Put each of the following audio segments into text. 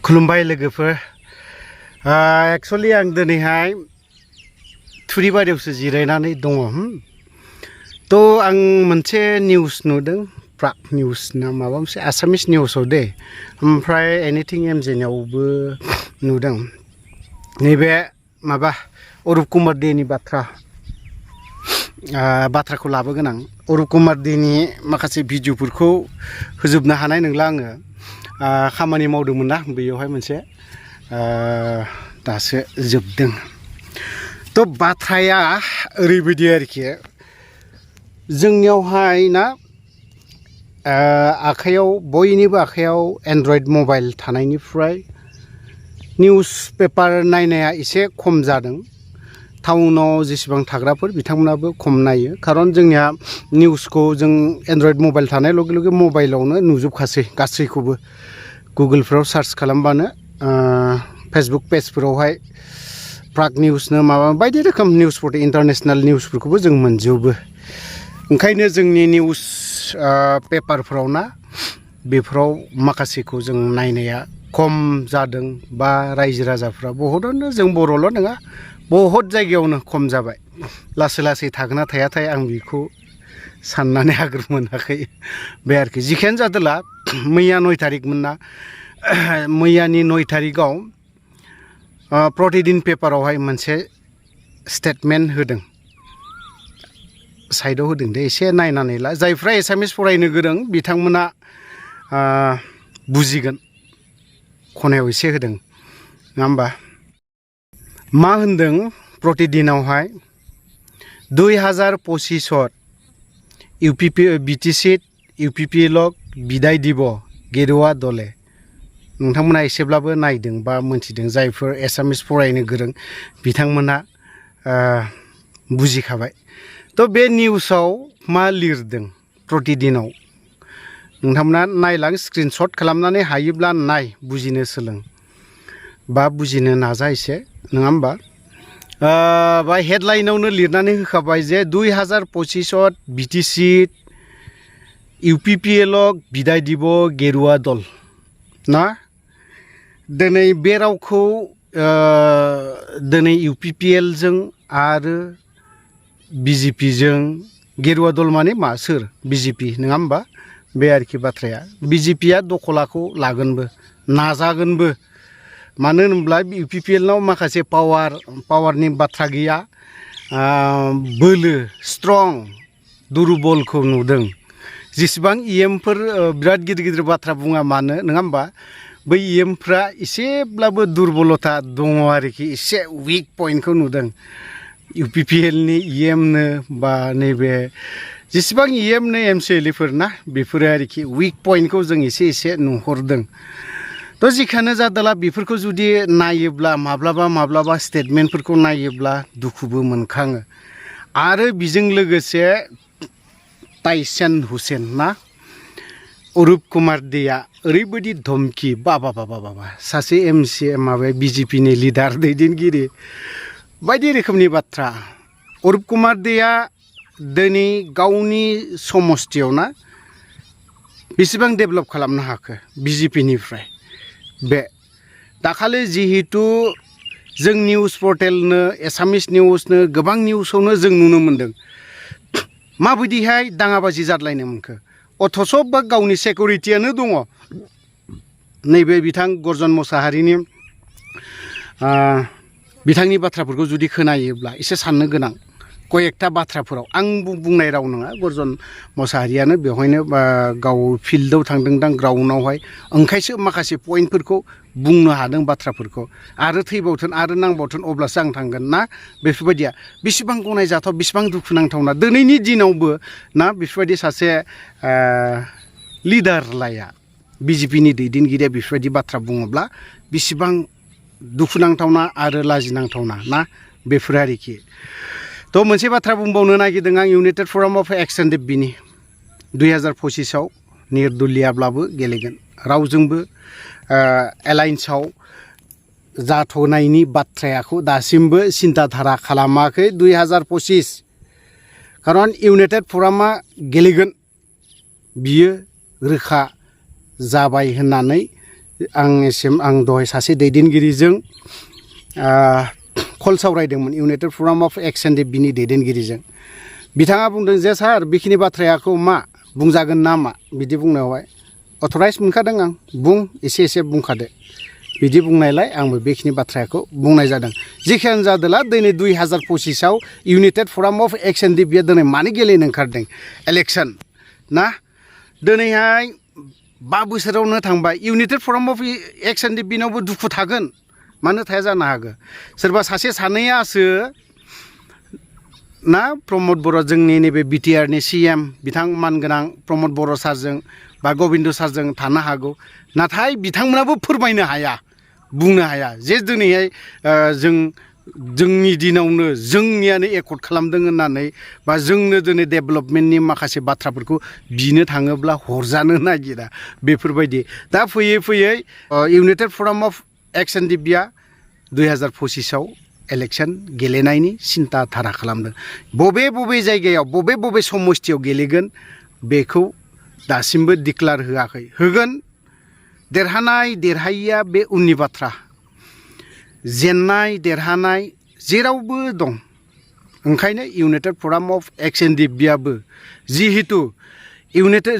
खुलुमबाय लोगोफोर एक्चुअली आं दिनैहाय थुरिबारियावसो जिरायनानै दङ तो आं मोनसे निउस नुदों प्राग निउस ना माबा मोनसे आसामिस निउसाव दे ओमफ्राय एनिथिं एमजेनावबो नुदों नैबे माबा अरुप कुमार देनि बाथ्राखौ लाबोगोन आं अरुप कुमार देनि माखासे भिडिअफोरखौ होजोबनो हानाय नंला आङो खामानि मावदोंमोन ना बेयावहाय मोनसे दासो जोबदों तो बाथ्राया ओरैबायदि आरोखि जोंनियावहाय ना आखायाव बयनिबो आखायाव एन्ड्रइड मबाइल थानायनिफ्राय निउस पेपार नायनाया एसे खम जादों टाउनाव जेसेबां थाग्राफोर बिथांमोनाबो खम नायो खारन जोंनिया निउसखौ जों एन्ड्रइड मबाइल थानाय लगे लगे मबाइलावनो नुजोबखासै गासैखौबो गुगोलफ्राव सार्च खालामबानो फेसबुक पेजफोरावहाय प्राग निउसनो माबा बायदि रोखोम निउसफोर इन्टारनेशनेल निउसफोरखौबो जों मोनजोबो ओंखायनो जोंनि निउस पेपारफोराव ना बेफोराव माखासेखौ जों नायनाया खम जादों बा रायजो राजाफ्रा बहुतानो जों बर'ल' नङा बहुत जायगायावनो खम जाबाय लासै लासै थागोन ना थायाथाय आं बेखौ साननानै आग्रो मोनाखै बे आरोखि जिखियानो जादोला मैया 9 तारिखमोन ना मैयानि 9 तारिखआव प्रतिदिन पेपारावहाय मोनसे स्टेटमेन्ट होदों साइडआव होदों दे एसे नायनानै ला जायफ्रा एसामिस फरायनो गोरों बिथांमोना बुजिगोन खनायाव एसे होदों नङा होमबा मा होनदों प्रतिदिनावहाय 2025 B.T.C U.P.P.L bidai দিব gerua dole नोंथांमोना एसेब्लाबो नायदों बा मोनथिदों जायफोर एसामिस फरायनो गोरों बिथांमोना बुजिखाबाय तो बे निउसाव मा लिरदों प्रतिदिनाव नोंथांमोना नायलां स्क्रिनशट खालामनानै हायोब्ला नाय बुजिनो सोलों बा बुजिनो नाजा एसे नङा होमबा बा हेडलाइनावनो लिरनानै होखाबाय जे 2025 B.T.C U.P.P.L bidai দিব gerua dol ना दिनै बे रावखौ दिनै U.P.P.L जों आरो BJP जों गेरुवा दल माने मा सोर BJP नङा होमबा बे आरोखि बाथ्राया BJPया दखलाखौ लागोनबो नाजागोनबो मानो होनोब्ला U.P.P.L नाव माखासे पावारनि बाथ्रा गैया बोलो स्ट्रं दुरबलखौ नुदों जेसेबां EMफोर बिराद गिदिर गिदिर बाथ्रा बुङा मानो नङा होमबा बै EMफ्रा एसेब्लाबो दुरबलता दङ आरोखि एसे उइक पइन्टखौ नुदों U.P.P.Lनि EMनो बा नैबे जेसेबां EMनो MCLफोर ना बेफोरो आरोखि उइक पइन्टखौ जों एसे एसे नुहरदों तो जिखानो जादोला बेफोरखौ जुदि नायोब्ला माब्लाबा स्टेटमेन्टफोरखौ नायोब्ला दुखुबो मोनखाङो आरो बेजों लोगोसे ताइसन हुसेन ना अरुप कुमार देया ओरैबायदि धमकी बाबा सासे माबा BJPनि लिडार दैदेनगिरि बायदि रोखोमनि बाथ्रा अरुप कुमार देया दिनै गावनि समस्थियाव ना बेसेबां डेभेलप खालामनो हाखो BJPनिफ्राय बे दाखालि जिहेतु जों निउस पर्टेलनो एसामिस निउसनो गोबां निउसावनो जों नुनो मोनदों माबायदिहाय दाङाबाजि जादलायनो मोनखो अथ'स' बा गावनि सेकुरिटियानो दङ नैबे बिथां गर्जन मोसाहारिनि बिथांनि बाथ्राफोरखौ जुदि खोनायोब्ला एसे साननो गोनां कयेकथा बाथ्राफोराव आं बुंनाय राव नङा गर्जन मोसाहारियानो बेवहायनो गाव फिल्डआव थांदोंदां ग्राउन्डआवहाय ओंखायसो माखासे पइन्टफोरखौ बुंनो हादों बाथ्राफोरखौ आरो थैबावथों आरो नांबावथों अब्लासो आं थांगोन ना बेफोरबायदिया बेसेबां गनायजाथाव बेसेबां दुखुनांथावना दिनैनि दिनावबो ना बेफोरबायदि सासे लिडार लाया BJPनि दैदेनगिरिया बेफोरबायदि बाथ्रा बुङोब्ला बेसेबां दुखुनांथावना आरो लाजिनांथावना ना बेफोर आरोखि तो मोनसे बाथ्रा बुंबावनो नागिरदों आं इउनाइटेड फराम अफ एक्सन बिनि 2025 निर्दलियाब्लाबो गेलेगोन रावजोंबो एलायन्सआव जाथ'नायनि बाथ्राखौ दासिमबो सिन्ताधारा खालामाखै 2025 खारन इउनाइटेड फरामा गेलेगोन बियो रोखा जाबाय होननानै आं दहाय सासे दैदेनगिरिजों कल सावरायदोंमोन United Forum of ex N D बिनि दैदेनगिरिजों बिथाङा बुंदों जे सार बेखिनि बाथ्राखौ मा बुंजागोन नामा बिदि बुंनायावहाय अथराइज मोनखादों आं बुं एसे बुंखादो बिदि बुंनायलाय आंबो बेखिनि बाथ्राखौ बुंनाय जादों जेखियानो जादोला दिनै 2025आव United Forum of ex N D बिया दिनै मानो गेलेनो ओंखारदों इलेक्सन ना दिनैहाय 5 बोसोरावनो थांबाय United Forum of ex N D बिनावबो दुखु थागोन मानो थाया जानो हागौ सोरबा सासे सानैयासो ना प्रमद बर' जोंनि नैबे बिटिआरनि सिएम बिथां मानगोनां प्रमद बर' सारजों बा गबिन्द सारजों थानो हागौ नाथाय बिथांमोनाबो फोरमायनो हाया बुंनो हाया जे दिनैहाय जोंनि दिनावनो जोंनियानो एकर्ड खालामदों होननानै बा जोंनो दिनै डेभेलपमेन्टनि माखासे बाथ्राफोरखौ बिनो थाङोब्ला हरजानो नागिरा बेफोरबायदि दा फैयै United Forum of ex N D बिया 2025आव इलेक्सन गेलेनायनि सिन्था धारा खालामदों बबे जायगायाव बबे समस्थियाव गेलेगोन बेखौ दासिमबो डिक्लार होआखै होगोन देरहानाय देरहायिया बे उननि बाथ्रा जेननाय देरहानाय जेरावबो दं ओंखायनो United Forum of ex N D बियाबो जिहेतु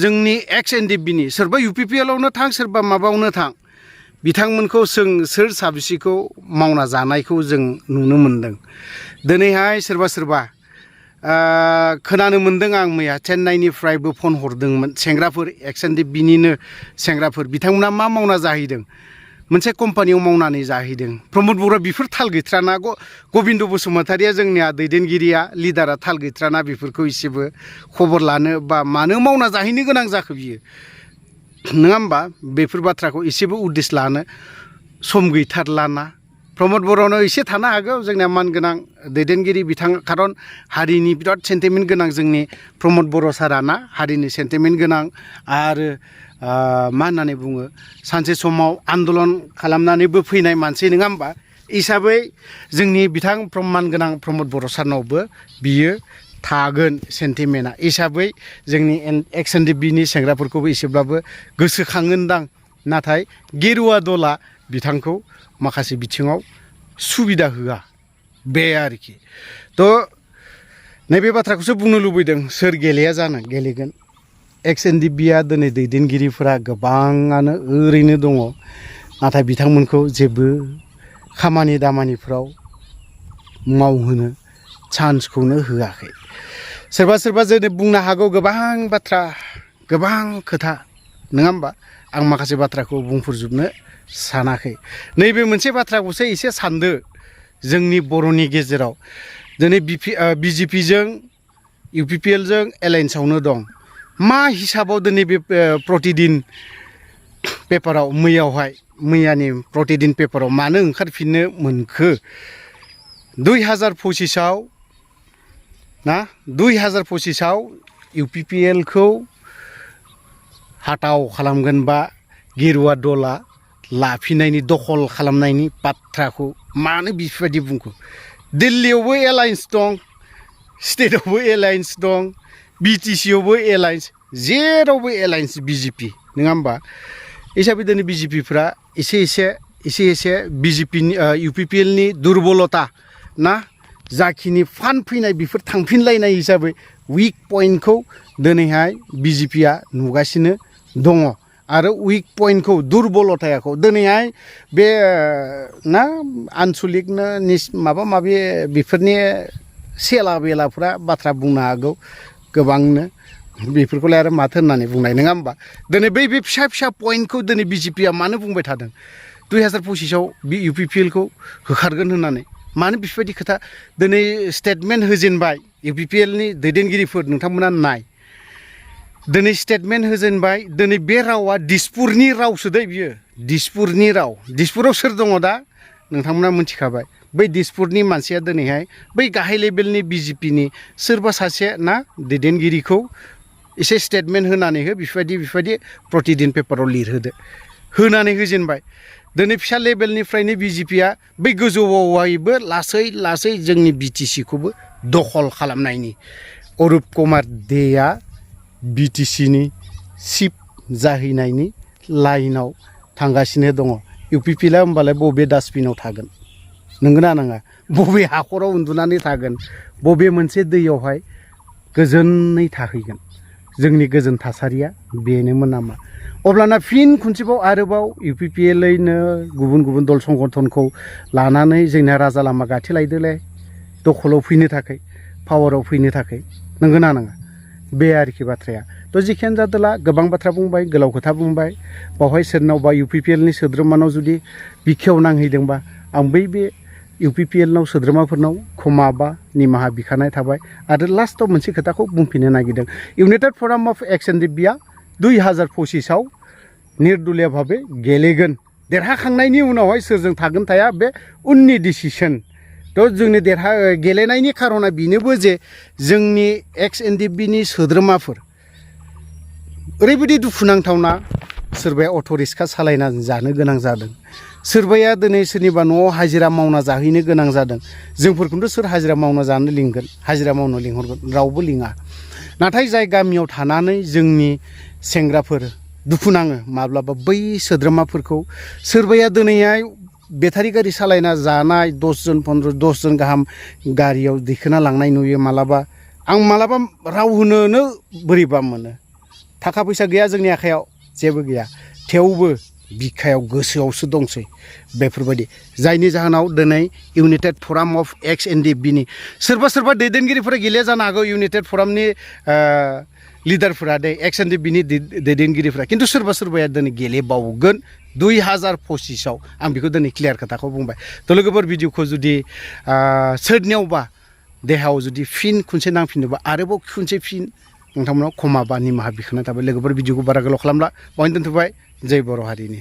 जोंनि एक्स एन डि बिनि सोरबा U.P.P.Lआवनो थां सोरबा माबायावनो थां बिथांमोनखौ सोर साबेसेखौ मावना जानायखौ जों नुनो मोनदों दिनैहाय सोरबा खोनानो मोनदों आं मैया चेन्नाइनिफ्रायबो फन हरदोंमोन सेंग्राफोर एक्स एन डि बिनिनो सेंग्राफोर बिथांमोना मा मावना जाहैदों मोनसे कम्पानियाव मावनानै जाहैदों प्रमद बर'आ बेफोर थाल गैथ्राना गबिन्द बसुमतारिया जोंनिया दैदेनगिरिया लिडारा थाल गैथ्राना बेफोरखौ एसेबो खबर लानो बा मानो मावना जाहैनो गोनां जाखो बियो नङा होमबा बेफोर बाथ्राखौ एसेबो उद्देश्य लानो सम गैथारलाना प्रमद बर'नाव एसे थानो हागौ जोंनिया मानगोनां दैदेनगिरि बिथां खारन हारिनि बिराद सेन्टिमेन्ट गोनां जोंनि प्रमद बर' साराना हारिनि सेन्टिमेन्ट गोनां आरो मा होननानै बुङो सानसे समाव आन्दलन खालामनानैबो फैनाय मानसि नङा होमबा हिसाबै जोंनि बिथां मानगोनां प्रमद बर' सारनावबो बियो थागोन सेन्टिमेन्टआ हिसाबै जोंनि एक्स एन डि बिनि सेंग्राफोरखौबो एसेब्लाबो गोसोखांगोनदां नाथाय गेरुवा दला बिथांखौ माखासे बिथिङाव सुबिदा होआ बे आरोखि थ' नैबे बाथ्राखौसो बुंनो लुबैदों सोर गेलेया जानो गेलेगोन एक्स एन डि बिया दिनै दैदेनगिरिफोरा गोबाङानो ओरैनो दङ नाथाय बिथांमोनखौ जेबो खामानि दामानिफ्राव मावहोनो चान्सखौनो होआखै सोरबा जों बुंनो हागौ गोबां बाथ्रा गोबां खोथा नङा होमबा आं माखासे बाथ्राखौ बुंफोरजोबनो सानाखै नैबे मोनसे बाथ्राखौसो एसे सानदो जोंनि बर'नि गेजेराव दिनै BJPजों U.P.P.Lजों एलायन्सआवनो दं मा हिसाबाव दिनै बे प्रतिदिन पेपाराव मैयानि प्रतिदिन पेपाराव मानो ओंखारफिननो मोनखो 2025आव ना 2025आव U.P.P.Lखौ हाथाव खालामगोन बा गेरुवा दला लाफिननायनि दखल खालामनायनि बाथ्राखौ मानो बेफोरबायदि बुंखो दिल्लीयावबो एलायन्स दं स्टेटआवबो एलायन्स दं B.T.C आवबो एलायन्स जेरावबो एलायन्स BJP नङा होमबा हिसाबै दिनै BJPफ्रा एसे BJPनि U.P.P.Lनि दुरबलता ना जाखिनि फान्ड फैनाय बेफोर थांफिनलायनाय हिसाबै उइक पइन्टखौ दिनैहाय BJPआ नुगासिनो दङ आरो उइक पइन्टखौ दुरबलताखौ दिनैहाय बे ना आनसलिकनो माबा माबि बेफोरनि सेला बेलाफ्रा बाथ्रा बुंनो हागौ गोबांनो बेफोरखौलाय आरो माथो होननानै बुंनाय नङा होमबा दिनै बे फिसा पइन्टखौ दिनै BJPआ मानो बुंबाय थादों 2025आव बे U.P.P.Lखौ होखारगोन होननानै मानो बेफोरबायदि खोथा दिनै स्टेटमेन्ट होजेनबाय U.P.P.Lनि दैदेनगिरिफोर नोंथांमोना नाय दिनै स्टेटमेन्ट होजेनबाय दिनै बे रावा दिसपुरनि रावसो दै बियो दिसपुरनि राव दिसपुराव सोर दङ दा नोंथांमोना मिथिखाबाय बै दिसपुरनि मानसिया दिनैहाय बै गाहाय लेभेलनि BJPनि सोरबा सासे ना दैदेनगिरिखौ एसे स्टेटमेन्ट होनानै हो बेफोरबायदि प्रतिदिन पेपाराव लिरहोदो होनानै होजेनबाय दिनै फिसा लेभेलनिफ्रायनो BJPआ बै गोजौआवहायबो लासै जोंनि B.T.C खौबो दखल खालामनायनि अरुप कुमार देआ B.T.C नि चिफ जाहैनायनि लाइनाव थांगासिनो दङ UPPLआ होमबालाय बबे डास्टबिनाव थागोन नंगौना नङा बबे हाखराव उन्दुनानै थागोन बबे मोनसे दैयावहाय गोजोनै थाहैगोन जोंनि गोजोन थासारिया बेनोमोन नामा अब्लाना फिन खनसेबाव आरोबाव UPPLनो गुबुन गुबुन दल संगठनखौ लानानै जोंना राजा लामा गाथेलायदोलाय दखलाव फैनो थाखाय पावाराव फैनो थाखाय नंगौना नङा बे आरोखि बाथ्राया थ' जिखियानो जादोला गोबां बाथ्रा बुंबाय गोलाव खोथा बुंबाय बावहाय सोरनावबा UPPLनि सोद्रोमानाव जुदि बिखायाव नांहैदोंबा आं बे UPPLनाव सोद्रोमाफोरनाव क्षमा बा निमाहा बिखानाय थाबाय आरो लास्टआव मोनसे खोथाखौ बुंफिननो नागिरदों इउनाइटेड फराम अफ एक्स-एन-डि-पिआ 2025आव निर्दलीय भाबे गेलेगोन देरहाखांनायनि उनावहाय सोरजों थागोन थाया बे उननि डिसिसन थ' जोंनि गेलेनायनि खारना बेनोबो जे जोंनि एक्स-एन-डि-पिनि सोद्रोमाफोर ओरैबायदि दुखुनांथावना सोरबाया अट' रिक्सा सालायना जानो गोनां जादों सोरबाया दिनै सोरनिबा न'आव हाजिरा मावना जाहैनो गोनां जादों जोंफोरखौथ' सोर हाजिरा मावना जानो लिंगोन हाजिरा मावनो लिंहरगोन रावबो लिङा नाथाय जाय गामियाव थानानै जोंनि सेंग्राफोर दुखु नाङो माब्लाबा बै सोद्रोमाफोरखौ सोरबाया दिनैहाय बेटारि गारि सालायना जानाय 10 जन 15 जन गाहाम गारियाव दैखोना लांनाय नुयो मालाबा आं मालाबा राव होनोनो बोरैबा मोनो थाखा फैसा गैया जोंनि आखायाव जेबो गैया थेवबो बिखायाव गोसोआवसो दंसै बेफोरबायदि जायनि जाहोनाव दिनै इउनाइटेड फराम अफ एक्स-एन-डि-पिनि सोरबा दैदेनगिरिफोरा गेलेया जानो हागौ इउनाइटेड फरामनि लिडारफोरा एक्स-एन-डि-पिनि दैदेनगिरिफोरा खिन्थु सोरबाया दिनै गेलेबावगोन 2025आव आं बेखौ दिनै क्लियार खोथाखौ बुंबाय थ' लोगोफोर भिडिअखौ जुदि सोरनियावबा देहायाव जुदि फिन खनसे नांफिनोबा आरोबाव खनसे फिन नोंथांमोनाव क्षमा बा निमाहा बिखानाय थाबाय लोगोफोर भिडिअखौ बारा गोलाव खालामला बावनो दोनथ'बाय जय बर' हारिनि